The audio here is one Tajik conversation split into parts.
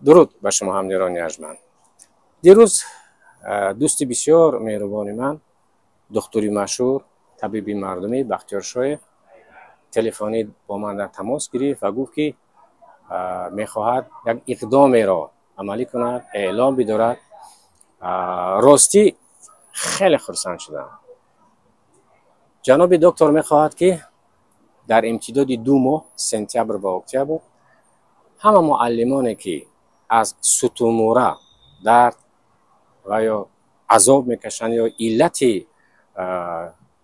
Дуруд ба шумо, ҳамдиёрони арҷманд. Дирӯз дӯсти бисёр меҳрубони ман, духтури машҳур, табиби мардумӣ Бахтиёр Шоев телефонӣ бо ман дар тамос гирифт ва гуфт, ки мехоҳад як иқдомеро амалӣ кунад, эълом бидорад. Ростӣ, хеле хурсанд шудам. Ҷаноби доктор мехоҳад, ки дар имтидоди 2 моҳ, сентябр ва октябр, ҳама муаллимоне, ки аз сутунмӯра дард ва ё азоб мекашанд ё иллати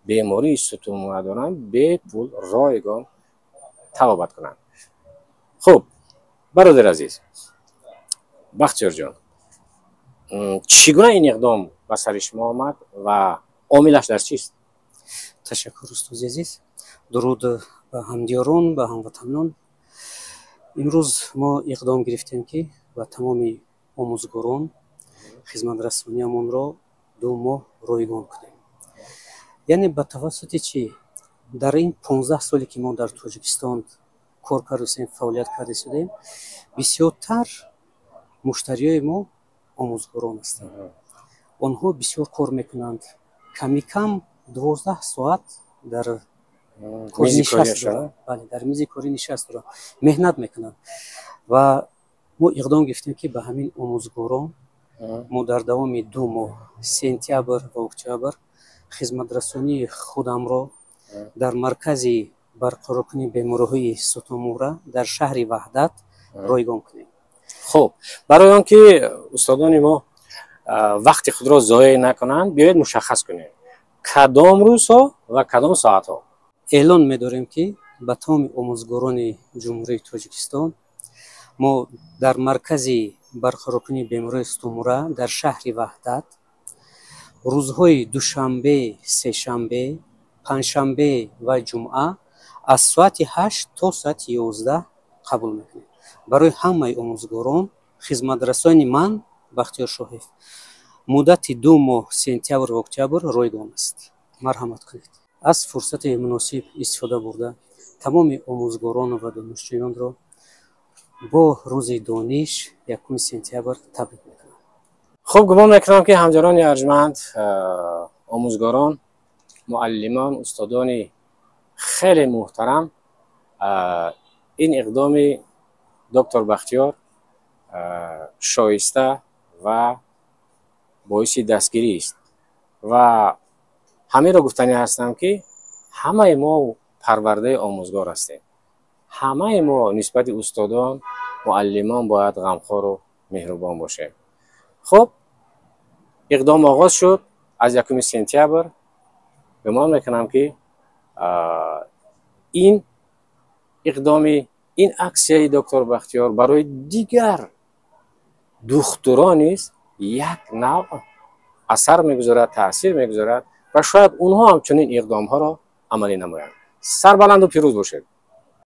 бемории сутунмӯра доранд, бепул, ройгон табобат кунанд. Хуб, бародари азиз Бахтиёрҷон, чӣ гуна ин иқдом ба сари шумо омад ва омилаш дар чист? Ташаккур, устози азиз. Дуруд ба ҳамдиёрон, ба ҳамватанон. Имрӯз мо иқдом гирифтем, ки ба тамоми омӯзгорон хизматрасониамонро 2 моҳ ройгон кунем. Яъне ба тавассути чӣ? Дар ин 15 соле, ки мо дар Тоҷикистон кор кардастем, фаъолият карда истодем, бисёртар муштариёи мо омӯзгорон ҳастанд. Онҳо бисёр кор мекунанд, ками кам 12 соат дар нишаст доранд, бале, дар мизи корӣ нишаст доранд, меҳнат мекунанд. Ва мо иқдом гирифтем, ки ба ҳамин омӯзгорон мо дар давоми 2 моҳ, сентябр ва октябр, хизматрасонии худамро дар маркази барқароркунии бемориҳои сутунмӯҳра дар шаҳри Ваҳдат ройгон кунем. Хуб, барои он ки устодони мо вақти худро зоеъ накунанд, биёед мушаххас кунем, кадом рӯзҳо ва кадом соатҳо. Эълон медорем, ки ба тамоми омӯзгорони Ҷумҳурии Тоҷикистон мо дар маркази барқароркунии бемориҳои сутунмӯҳра дар шаҳри Ваҳдат рӯзҳои душанбе, сешанбе, панҷшанбе ва ҷумъа аз соати 8 то соати 11 қабул мекунем. Барои ҳамаи омӯзгорон хизматрасони ман, Бахтиёр Шоҳев, муддати 2 моҳ, сентябр ва октябр, ройгон аст. Марҳамат кунед. Аз фурсати муносиб истифода бурда, тамоми омӯзгорон ва донишҷӯёнро бо рӯзи дониш, 1 сентябр, табрик мекунам. Хуб, гумон мекунам, ки ҳамдиёрони арҷманд, омӯзгорон, муаллимон, устодони хеле муҳтарам, ин иқдоми доктор Бахтиёр шоиста ва боиси дастгирист. Ва ҳаминро гуфтанӣ ҳастам, ки ҳамаи мо парвардаи омӯзгор ҳастем, ҳамаи мо нисбати устодон, муаллимон бояд ғамхору меҳрубон бошем. Хуб, иқдом оғоз шуд аз 1 сентябр. Гумон мекунам, ки ин иқдоми, ин аксияи доктор Бахтиёр барои дигар духтурон низ як навъ асар мегузорад, таъсир мегузорад ва шояд онҳо ҳам чунин иқдомҳоро амалӣ намоянд. Сарбаланду пирӯз бошед.